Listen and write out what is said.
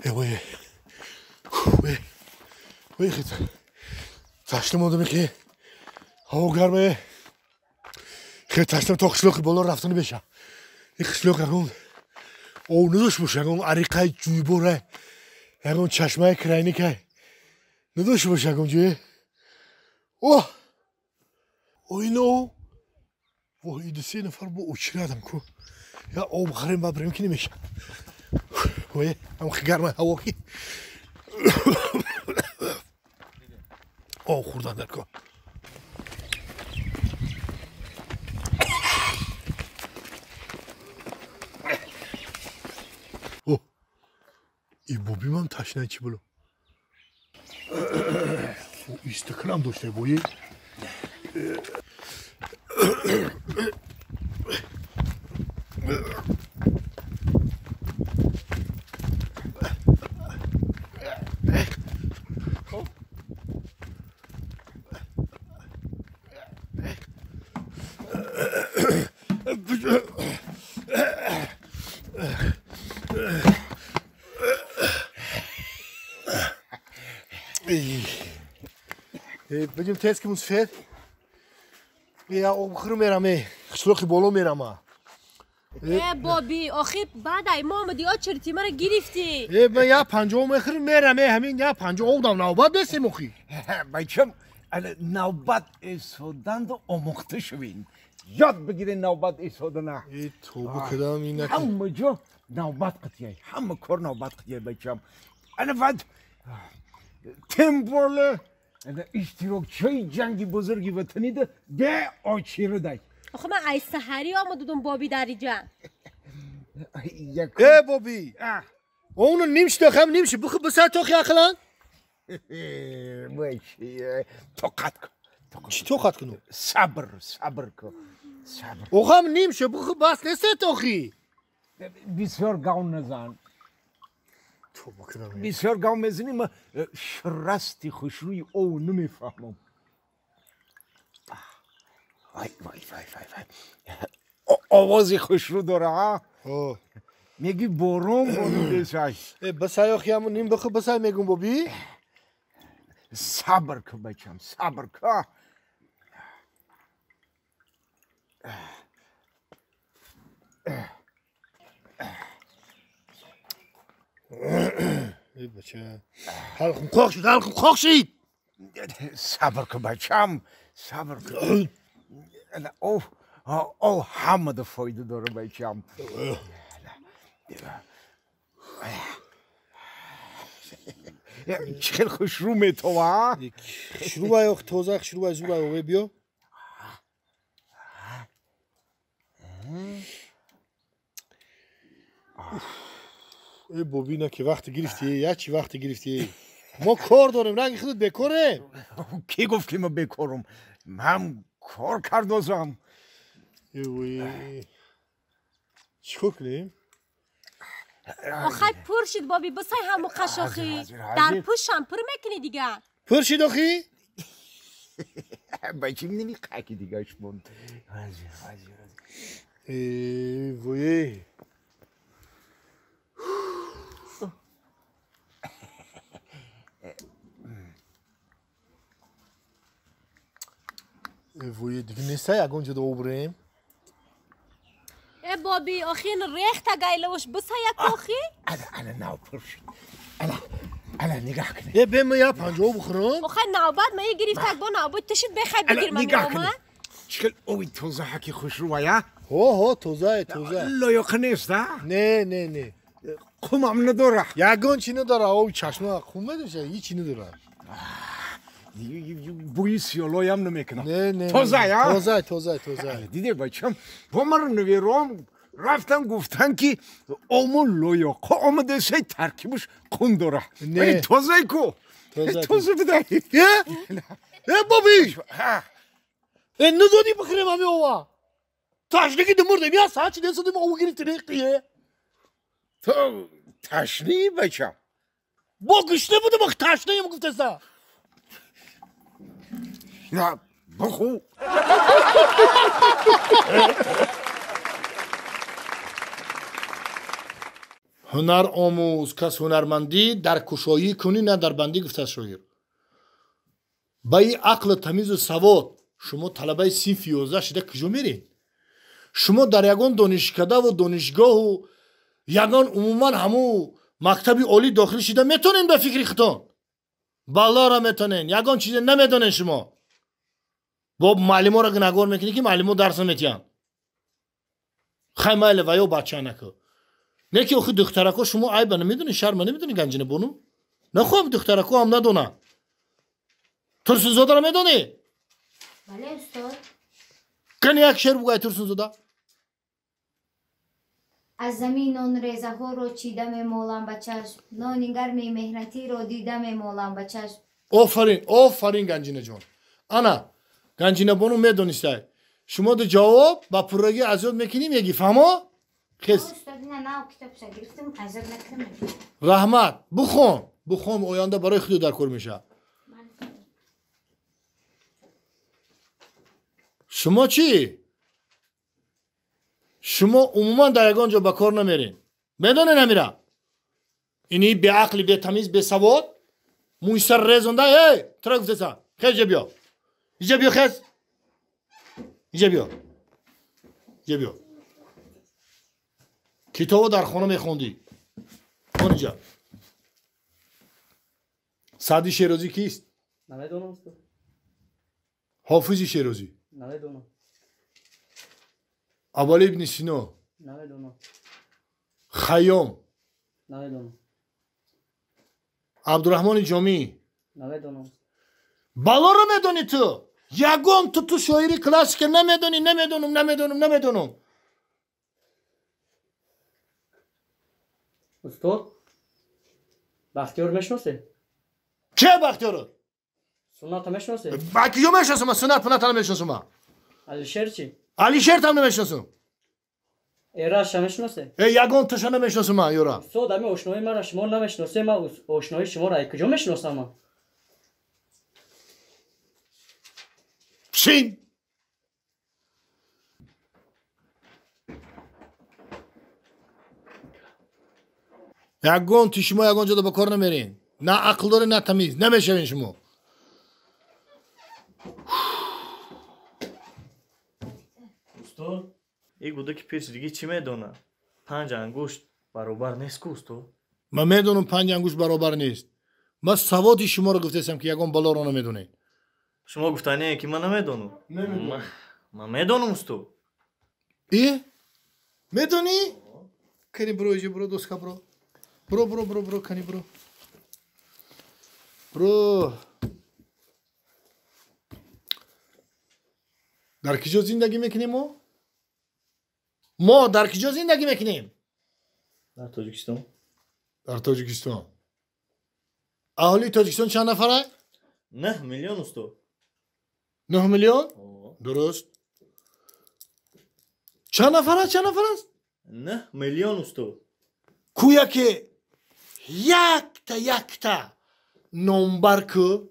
Ой, ой, ой, ташна мондам ки ҳаво гарме. Хеле ташнам то қишлоқи боло рафтани беша. Ин қишлоқ ягон об надошт боша, ягон ариқаи ҷӯйбора, ягон чашмаи крайникай надошт боша ягон ҷое. О! Оино! Воҳ, иду се нафар бо очирадам ку. Я об харем ба бирем ки намеша. Ой, ам гарма ҳаво ки. Об хӯрдан дар кор. О! И бобимам ташнай чӣ було. О, истаклам доштай бои. Бигим тез ки мусфед. Я об хӯрм мерам, қишлоқи боло мерам. Э боби, охи баъд ай мо омадӣ, очереди маро гирифтӣ. Э ман я 50 мехӯрм мерам, ҳамин я 50 об дам навбат нестем охи. Бачам, навбат истоданд омӯхта шавед. Ёд бигиред навбат истодана. Э тобу кадам ина. Ҳама ҷо навбат қатияй, ҳама кор навбат қатияй бачам. Ана баъд тем более иштирокчиҳои ҷанги бузурги ватанӣ де очиридай. Охи ман ай саҳарӣ омадудум боби дар иҷа. Э боби, ону ним шуд охам ним шуд, бихӯ бисар тохи ақлан. Тоқат кун. Чӣ тоқат кунам? Сабр, сабр кун. Охам ним шуд, бихӯ бас нест тохи. Бисёр гав назан. Бисёр гав мезанӣ, ман шрасти хушрӯи ӯ намефаҳмам. Вай, вай, вай, вай, вай. Овози хушрӯ дора, а? Меги борон борон бесай. Басай охи ҳамун ним бихӯ басай мегум боби. Сабр кун бачам, сабр кун. Эй бача, ҳалқим қоқ шуд, ҳалқим қоқ шуд. Сабр кун бачам, сабр кун. О, ҳамада фоида дора бачам. Чӣ хел хушрӯ метова? Хушрӯвай ох, тоза хушрӯвай, зӯрай ове биё. Э боби, на ки вақте гирифтӣ, я чӣ вақте гирифтӣ? Мо кор дорем, ранги худат бекорем. Кӣ гуфт ки ман бекорам? Ман кор кардозам. Чӣ кор кунем? Охай пур шид боби, бисай ҳаму қашохӣ. Дар пӯшам пур мекунӣ дига. Пур шид охи? Бачим намеқаки дигаш монд. Э вое. Вое, дига нестай ягон ҷо обрем. Э боби, охи ин рехта гайлавош бисай як охи? Ана, ана нав пур шуд. Ана, ана нигаҳ кунед. Э бе ман я 50 бихӯрам. Охай навбат ман гирифтак бо навбат тушид бехай бигир ман меома. Чӣ хел ови тоза ҳаки хушрӯвая? Ҳо, ҳо, тозае, тоза. Лоёқа нест, а? Не, не, не. Қумам надора. Ягон чӣ надора, ови чашма қум медоша, ҳеҷ чӣ надора. Бӯи сиёлоям намекунам. Не, не. Тозая? Тоза, тоза, тоза. Диде бачам, бо маро навером рафтан гуфтан ки ому лоёқа омадесай таркибаш қум дора. Не. Тозай ку. Тоза бидай. Э? Э боби! Э надодӣ бихӯрем ҳами ова. Ташнагӣ димурдем, я саат чи десодим ов гирифти реқие. То ташнӣ бачам? Бо гушна будам, ох ташнаем гуфтеса. На, бихӯ. Ҳунар омӯз, кас ҳунармандӣ дар кушоӣ кунӣ, на дар бандӣ, гуфтааст шоир. Ба ин ақлу тамизу савод шумо талабаи синфи 11 шида куҷо меред? Шумо дар ягон донишкадаву донишгоҳу ягон умуман ҳамун мактаби олӣ дохил шида метонед ба фикри худтон? Баллоро метонед, ягон чизе намедонед шумо. Бо муаллиморо гунаҳгор мекунед, ки муаллимо дарс наметиҳанд. Хай майли, ва ё бача наку. Не ки охи духтарако шумо айба намедонед, шарма намедонед, Ганҷина бону? Нахоҳам духтарако ҳам надонанд. Турсунзодаро медонӣ? Бале, устод. Кани як шеър бугӯй, Турсунзода. Аз замин нонрезаҳоро чида мемолам ба чашм, нони гарми меҳнатиро дида мемолам ба чашм. Офарин, офарин, Ганҷинаҷон. Ана Ганҷина бону медонистай. Шумо ду ҷавоб ба пуррагӣ азёд мекунӣ, меги, фаҳмо? Хес. Устод, ина нав китобша гирифтам, азёд накунам. Раҳмат, бухон, бухон, оянда барои худу дар кор мешавад. Шумо чӣ? Шумо умуман дар ягон ҷо ба кор намеред. Медонед амира? Ини беақли, бетамиз, бесавод, мӯи сар резонда, эй, тура гуфтеса, хез иҷа биё. Иҷа биё, хез. Иҷа биё. Иҷа биё. Китобо дар хона мехондӣ. Он иҷа. Саъди Шерозӣ кист? Намедонам, устод. Ҳофизи Шерозӣ? Намедонам. Абуалӣ ибни Сино? Намедонам. Хайём? Намедонам. Абдураҳмони Ҷомӣ? Намедонам. Балоро медонӣ ту? Ягон ту шоири классика намедонӣ, намедонам, намедонам, намедонам. Устод, Бахтиёр мешиносед? Ке Бахтиёро? Сунната мешиносед? Ба киҷо мешиносам? Суннат пунната намешиносам. Алишер чӣ? Алишертам намешиносам. Эраша мешиносед? Э, ягон туша намешиносам ман, ёра. Устод, ами ошнои мара шумо намешиносед, ман ошнои шуморо аз куҷо мешиносам ман? Чин! Ягон ти шумо ягон ҷода ба кор намерен. На ақл доред, на тамиз. Намешавен шумо. Устод, ин гудаки пирсидигӣ чӣ медонад? 5 ангушт баробар нест ку, устод? Ман медонам 5 ангушт баробар нест. Ман саводи шуморо гуфтесам, ки ягон балоро намедонед. Шумо гуфтание, ки ман намедонам. Ман медонам, устод. Э? Медонӣ? Кани бро, иҷа бро, доска бро. Бро, бро, бро, бро, кани бро. Бро. Дар киҷо зиндагӣ мекунем мо? Мо дар киҷо зиндагӣ мекунем? Дар Тоҷикистон. Дар Тоҷикистон. Аҳолии Тоҷикистон чанд нафара? 9 миллион, устод. 9 миллион? Дуруст. Чанд нафар аст? Чанд нафар аст? 9 миллион, устод. Кӯяке якта якта номбар ку.